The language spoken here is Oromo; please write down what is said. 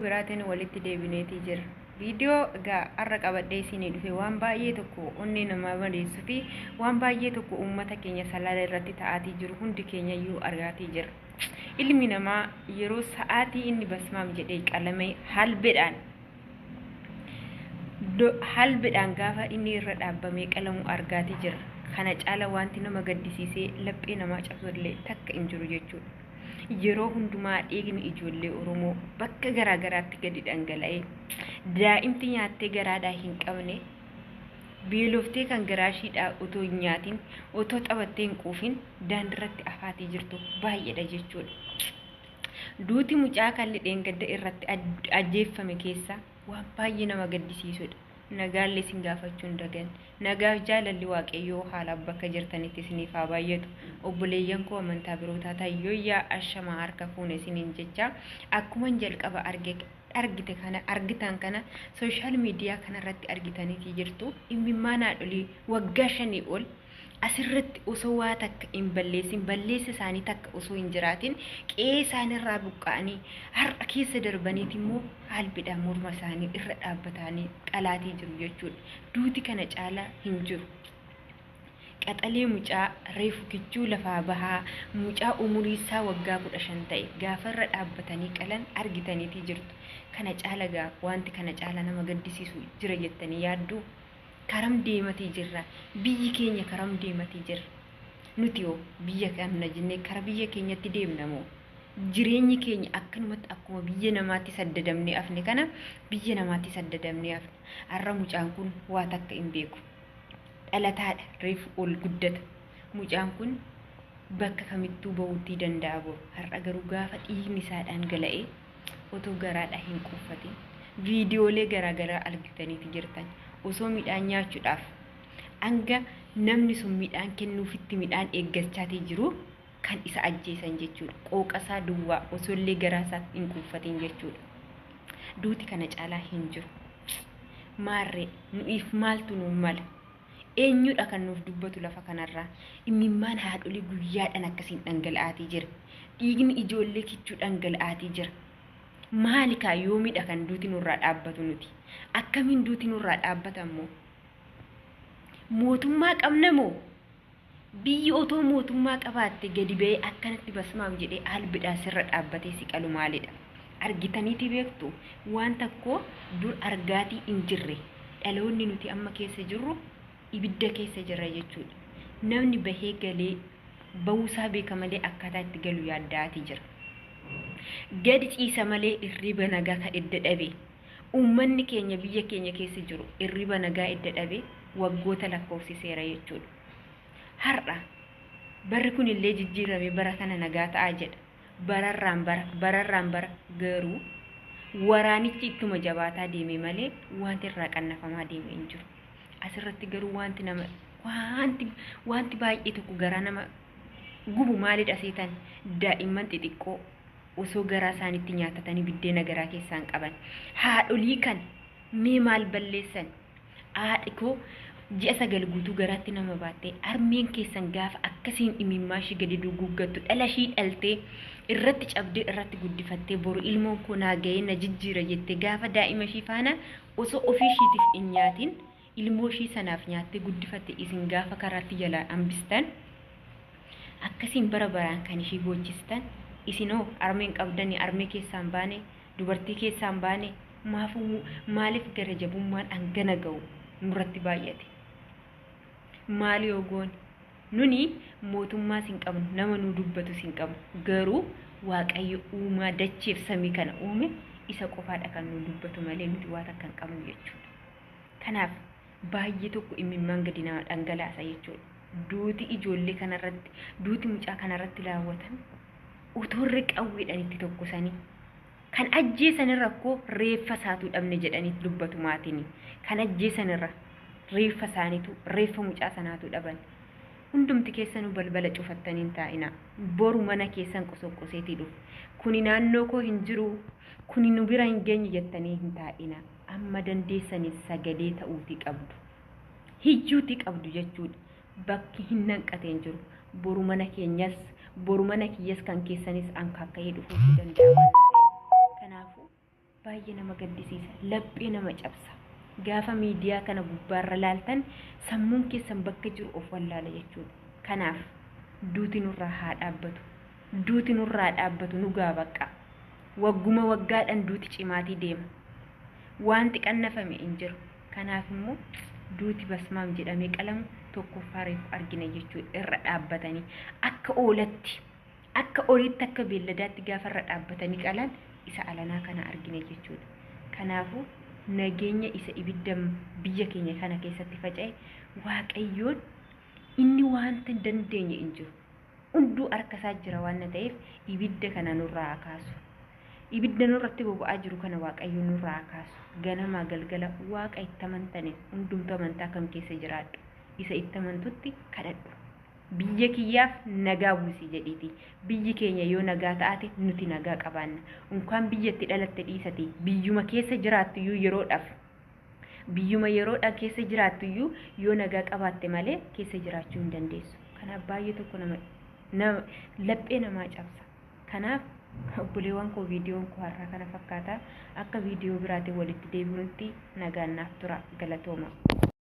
Biraatiin walitti deebineetii jira. Viidiyoo egaa har'a qabadhee isinii dhufe waan baay'ee tokko onnee namaa madeessuu fi waan baay'ee tokko uummata keenya Salaala irratti ta'aatii jiru hundi keenya iyyuu argaatii jira. Ilmi namaa yeroo sa'aatii inni basmaam jedhee qalame halbeedhaan halbeedhaan gaafa inni irra dhaabbamee qalamu argaatii jira. Kana caala wanti nama gaddisiisee laphee namaa cabsullee takka hin jiru jechuudha. Yeroo hundumaa dhiigni ijoollee Oromoo bakka garaa garaatti gadi dhangala'ee, daa'imti nyaattee garaadhaa hin qabne beeloftee kan garaa ishiidhaa otoo hin nyaatin, otoo taphattee hin quufin daandiirratti afaatii jirtu baay'eedha jechuudha. Duuti mucaa kalli dheengadda irratti ajjeeffame keessa waan baay'ee nama gaddisiisudha. Nagaallee isin gaafachuu hin dagan. Nagaaf jaalalli Waaqayyoo haalaaf bakka jirtanitti isiniif haa baay'atu. Obboleeyyan koo amantaa biroo taatan, yooyyaa, ashamaa, harka fuune isiniin jecha. Akkuman jalqaba arge argite kana argitan kana social media kanarratti argitaniitii jirtu. Imimmaan haadholii waggaa 5 ol asirratti osoo waa takka hin balleessin, balleessa isaanii takka osoo hin jiraatin, qe'ee isaaniirraa buqqa'anii har'a keessa darbaniiti immoo halbidhaan morma isaanii irra dhaabbatanii qalaatii jiru jechuudha. Duuti kana caalaa hin jiru. Qaxalee mucaa reefu kichuu lafaa bahaa, mucaa umurii isaa waggaa 15 ta'e gaafa irra dhaabbatanii qalan argitaniitii jirtu. Kana caala gaa wanti kana caala nama gaddisiisu jira jettanii yaadduu? Karam deematii jirra? Biyyi keenya karam deematii jirra? Nuti hoo biyya qabna jennee kara biyya keenyatti deemna moo? Jireenyi keenya akkanumatti akkuma biyya namaatti saddadamnee afne kana biyya namaatti saddadamnee afne. Har'a mucaan kun waa takka hin beeku. Dhalataadha, reefu ol guddata. Mucaan kun bakka kamittuu bahuutii danda'a boru. Har'a garuu gaafa dhiigni isaa dhangala'ee otoo garaadhaa hin quuffatin, viidiyoolee garaagaraa argitaniiti jirtan. Osoo midhaan nyaachuudhaaf hanga namni sun midhaan kennuufitti midhaan eeggachaatii jiru kan isa ajjeesan jechuudha. Qooqasaa duwwaa osoo illee garaasaa hin quuffatin jechuudha. Duuti kana caalaa hin jiru. Maarree nu'iif maaltu nuun mala? Eenyudha kan nuuf dubbatu lafa kanarraa? Imimmaan haadholii guyyaadhaan akkasiin dhangala'aatii jira. Dhiigni ijoollee kichuu dhangala'aatii jira. Maali kaa, yoomidha kan duuti nurraa dhaabbatu nuti? Akkamiin duuti nurraa dhaabbata immoo? Mootummaa qabna moo? Biyyi otoo mootummaa qabaatte gadi ba'ee akkanatti basmaam jedhee albidhaa sirra dhaabbatee si qalu maalidha? Argitaniiti beektu, waan tokko dur argaatii hin jirre. Dhaloonni nuti amma keessa jirru ibidda keessa jirra jechuudha. Namni bahee galee bahuusaa beeka malee akkaataa itti galu yaadda'aatii jira. Gadi ciisa malee irriba nagaa kan edda dhabe. Uummanni keenya biyya keenya keessa jiru irriba nagaa edda dhabe waggoota lakkoofsiseera jechuudha. Har'a barri kun illee jijjiirame, bara kana nagaa ta'aa jedha. Bararraan bara, bararraan bara garuu waraanichi ittuma jabaataa deeme malee wanti irraa qannafamaa deeme hin jiru. Asirratti garuu wanti nama wanti baay'ee tokko garaa nama gubu maalidha seetan? Daa'imman xixiqqoo osoo garaa isaaniitti nyaatatanii biddeena garaa keessaan qaban. Haadholii kan mee maal balleessan? Haadhi koo ji'a 9 guutuu garaatti nama baattee, harmeen keessan gaafa akkasiin imimmaa ishii gadi duguuggattu, dhala ishii dhaltee irratti cabdee irratti guddifattee, boru ilmoon koo naa ga'ee na jijjiira jettee gaafa daa'ima ishii faana osoo ofii ishiitiif hin nyaatin ilmoo ishii sanaaf nyaattee guddifatte, isin gaafa karaatti jalaa hambistan, akkasiin bara baraan kan ishii boochistan, isinoo harmeen qabdanii harmee keessaan baane, dubartii keessaan baane, maafuu maaliif gara jabummaan hangana ga'u nurratti baay'ate? Maali yoo goone? Nuni mootummaas hin qabnu, nama nu dubbatus hin qabnu. Garuu Waaqayyo uumaa dacheef samii kana uume, isa qofaadha kan nu dubbatu malee nuti waa takka hin qabnu jechuudha. Kanaaf baay'ee tokko imimmaan gadi nama dhangalaasa jechuudha. Duuti ijoollee kanarratti, duuti mucaa kanarratti raawwatan utorri qawweedhaan itti tokkosanii kan ajjeesanirra koo reeffa isaatuu dhabne jedhanii dubbatu maatiin. Kan ajjeesanirra reeffa isaaniitu, reeffa mucaa sanaatu dhaban. Hundumti keessanuu balbala cufattanii hin taa'ina. Boru mana keessan qosoqqoseetii dhufu. Kuni naannoo koo hin jiru, kuni nu bira hin geenye jettanii hin taa'ina. Amma dandeessanii sagalee ta'uutii qabdu. Hiyyuutii qabdu jechuudha. Bakki hin hanqateen jiru. Boru mana keenyas, boru mana kiyyas, kan keessanis ankaakka'ee dhufuutii danda'a waan ta'eef. Kanaafuu baay'ee Baay'ee nama gaddisiisa. Laphee nama cabsa. Gaafa miidiyaa kana gubbaarra laaltan sammuun keessan bakka jiru of wallaala jechuudha. Kanaaf duuti nurraa haa dhaabbatu. Duuti nurraa dhaabbatu nu gaa baqqa. Wagguma waggaadhaan duuti cimaatii deema. Wanti qannafame hin jiru. Kanaaf immoo duuti basmaam jedhamee qalamu tokkoffaa reefu argina jechuudha. Irra dhaabbatanii akka oolatti akka horiitti akka beelladaatti gaafa irra dhaabbatanii qalan isa alanaa kana argina jechuudha. Kanaafuu nageenya isa ibidda biyya keenya kana keessatti faca'e Waaqayyoon inni wanta hin dandeenye hin jiru. Hunduu harka isaa jira waan ta'eef ibidda kana nurraa haa kaasu. Ibidda nurratti boba'aa jiru kana Waaqayyo nurraa haa kaasu. Ganamaa galgala Waaqa itti amantaniin hundumtuu amantaa kam keessa jiraadhu. Isa itti amantutti kadhadhu. Biyya kiyyaaf nagaa buusi jedhiiti. Biyyi keenya yoo nagaa taate nuti nagaa qabaanna. Unkaan biyyatti dhalatte dhiisati biyyuma keessa jiraattu iyyuu yeroodhaaf biyyuma yeroodhaan keessa jiraattu iyyuu yoo nagaa qabaatte malee keessa jiraachuu hin dandeessu. Kanaaf baay'ee tokko nama laphee namaa cabsa. Kanaaf obboleewwan koo viidiyoon koo har'aa kana fakkaata. Akka viidiyoo biraatiin walitti deebinutti nagaan naaf tura. Galatooma.